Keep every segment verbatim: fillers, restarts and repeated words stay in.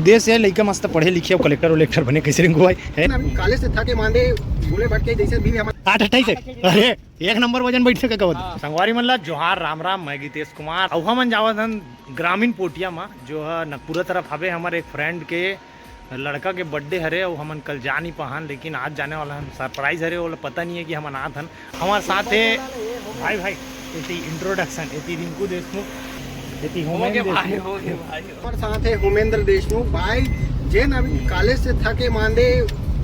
देश हे लइका मस्त पढ़े लिखे अउ कलेक्टर वलेक्टर बने, कइसे रिंकू भाई हे? अभी कॉलेज से थके मांदे, भूले भटके जइसे भी हम आठ अट्ठाईस हे। अरे, एक नंबर वजन बइठथे कका। संगवारी मन ला जोहार, राम राम, मैं गीतेश कुमार। अउ हमन जावत हन ग्रामीण पोटिया म, जो ह नगपुरा तरफ हवे। हमर एक फ्रेंड के लड़का के बर्थडे हरे, अउ हमन कल जा नहीं पाहन, लेकिन आज जाने वाला हन। सरप्राइज हरे, ओला पता नहीं है कि हमन आत हन। हमारे साथ है भाई, भाई, एती इंट्रोडक्शन, एती रिंकू देशमुख, एती होमेन देशमुख। हमारे साथ है होमेंद्र देशमुख भाई, जेन अभी कॉलेज से थके मांदे,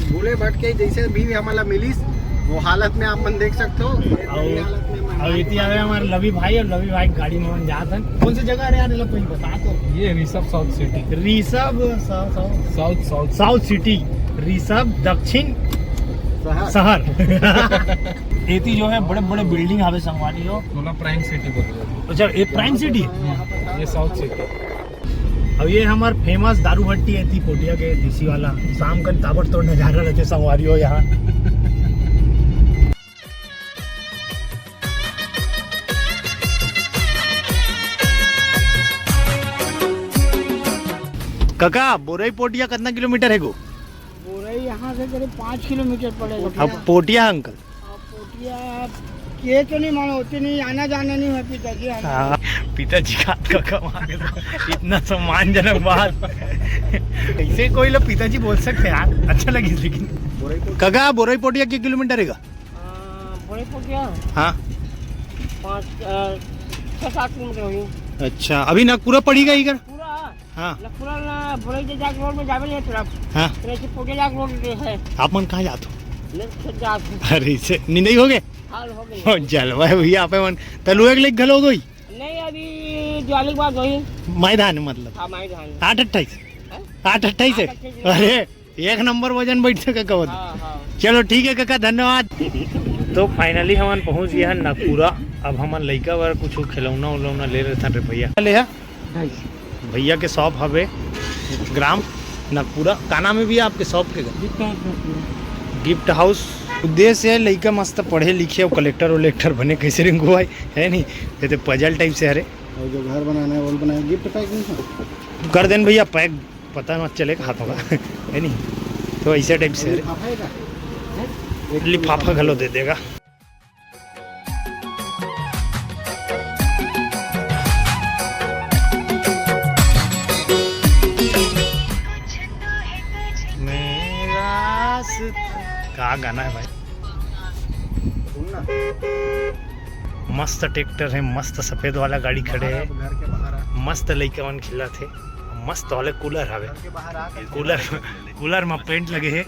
भूले भटके जइसे भी हमला मिलिस, वो हालत में आप मन देख सकते हो। अउ एती आवे हमारे लवी भाई, अउ लवी भाई गाड़ी में हम जात हन। कौन सी जगह हरे यार, एला कोई बता तो। ये Rishabh south city. Rishabh south, south, south city, Rishabh दक्षिण शहर। एती जो है बड़े बड़े बिल्डिंग हवे संगवारी हो। मतलब प्राइम सिटी बोलते हैं। अच्छा, ये प्राइम सिटी। ये साउथ सिटी। अब ये हमार फेमस दारू भट्टी है ती पोटिया के देसी वाला। शाम का ताबड़तोड़ नजारा रहते संगवारी हो यहाँ। कका, बोरई पोटिया कितना किलोमीटर है गो? बोरई यहाँ से करीब पाँच किलोमीटर पड़ेगा। अब पोटिया अंकल। अब पोटिया के तो नहीं मानो, उतनी आना जाना नहीं है पिताजी, आना। हाँ, पिताजी का कका वहाँ के तो इतना सम्मानजनक बात। ऐसे कोई लोग पिताजी बोल सकते हैं यार, अच्छा लगे। लेकिन कका, बोरई पोटिया के किलोमीटर है? हाँ, बोरई पोटिया हाँ। पाँच, अ, छः सात किलोमीटर होगी। अच्छा, अभी नागपुरा पड़ेगा इधर? पूरा हाँ। ना, पूरा ना बोरई जे जाके रोड में जावे नहीं तरफ। हाँ। तो ऐसे पोटिया जाके रोड पे है। आप मन कहाँ जाते हो? मैं खेत जात हूँ। अरे, इसे निंदाई हो गए? हाल हो गई। ओ, जलवा है भैया, आप मन। तलुए के लेके घलो गई? नहीं, अभी दिवाली के बाद वही। मैदान है मतलब। हाँ, माई धान। आठ अट्ठाईस। हैं? आठ अट्ठाईस है। आठ अट्ठाईस। अरे, एक नंबर वजन बैठ सके कहो। हाँ, हाँ। चलो ठीक है काका, धन्यवाद। तो फाइनली हमन पहुंच गए हैं नागपुरा। अब हमन लइका बर कुछ खिलौना उलौना ले लेथन रे भैया। ले हा? भैया के शॉप हवे ग्राम नागपुरा। का नाम है भैया आपके शॉप के? Gift house. उद्देश्य है लइका मस्त पढ़े लिखे अउ कलेक्टर वलेक्टर बने, कइसे रिंकू भाई, है नहीं? ये तो पजल टाइप से हरे। और जो घर बनाना है वो बनाए, गिफ्ट पैक नहीं था? कर देन भैया पैक, पता मत चले हाथों का, है नहीं? तो ऐसे टाइप से हरे। लिफाफा है क्या? लिफाफा घलो दे देगा। मेरा रास्ता। का गाना है भाई? मस्त ट्रैक्टर है, मस्त सफेद वाला गाड़ी खड़े है, घर के बाहर आ। मस्त लइका मन खिलत हे, मस्त वाले कूलर हवे, घर के बाहर आ। कूलर, कूलर में पेंट लगे है,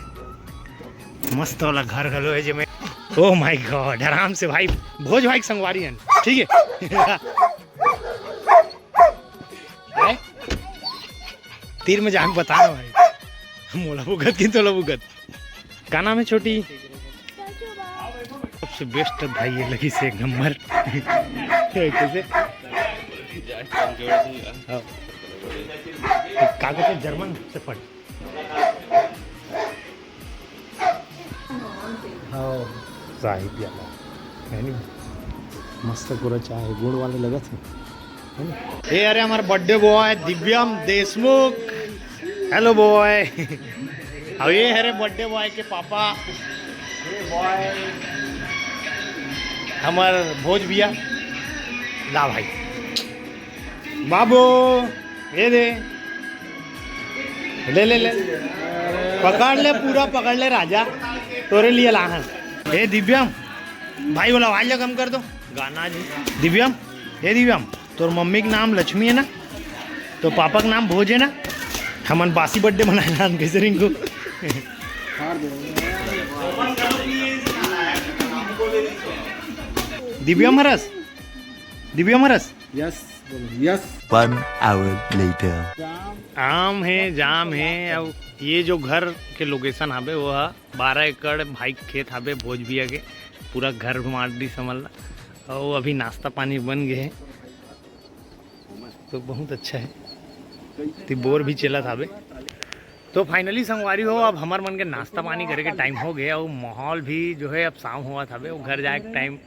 मस्त वाला घर घलो है जेमे। ओह माय गॉड, आराम से भाई, भोज भाई के संगवारी हन, ठीक है। हैं? तीर में जाके बता ना भाई, मोला भुगत कि तोला भुगत। का नाम है छोटी? सबसे बेस्ट भाई ये लगी से एक नंबर। कैसे? हाँ। का कहते हैं, जर्मन शेफर्ड। हाँ, चाय प्याला है नी, मस्त पूरा चाय गुड़ वाले लगत है, है नी? ए, अरे, हमार बर्थडे बॉय दिव्यम देशमुख, हेलो बॉय। अब ये हरे बर्थडे बॉय के पापा, हमार भोज भैया, ला भाई, बाबू, ये दे, ले, ले, ले, पकड़ ले, पूरा पकड़ ले राजा, तोरे लिए लाहन। ए दिव्यम, भाई वाला आवाज कम कर दो, गाना जी। दिव्यम, ए दिव्यम, तोर मम्मी के नाम लक्ष्मी है ना, तो पापा के नाम भोज है ना, हमन बासी बर्थडे मनाए लान, कैसे रिंकू? दिव्यम हरस, दिव्यम हरस। यस, बोलो यस। One hour later. आम है, जाम है। अब ये जो घर के लोकेशन हवे, वो ह बारह एकड़ भाई के खेत हवे भोज भैया के, पूरा घर घुमा दी समझ ला। और अभी नाश्ता पानी बन गए है, तो बहुत अच्छा है। ती बोर भी चलत हवे। तो फाइनली संगवारी हो, अब हमार मन के नाश्ता पानी करे के टाइम हो गया और माहौल भी जो है अब शाम हुआ था, वो घर जाए के टाइम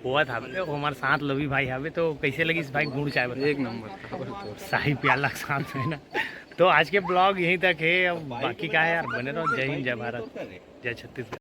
हुआ था। वो हमारे साथ लवी भाई हवे, तो कैसे लगी इस भाई गुड़ चाय बता? एक नंबर। शाही प्याला के साथ में ना, तो आज के ब्लॉग यहीं तक है। अब बाकी का है यार, बने रहो। जय हिंद, जय भारत, जय छत्तीसगढ़।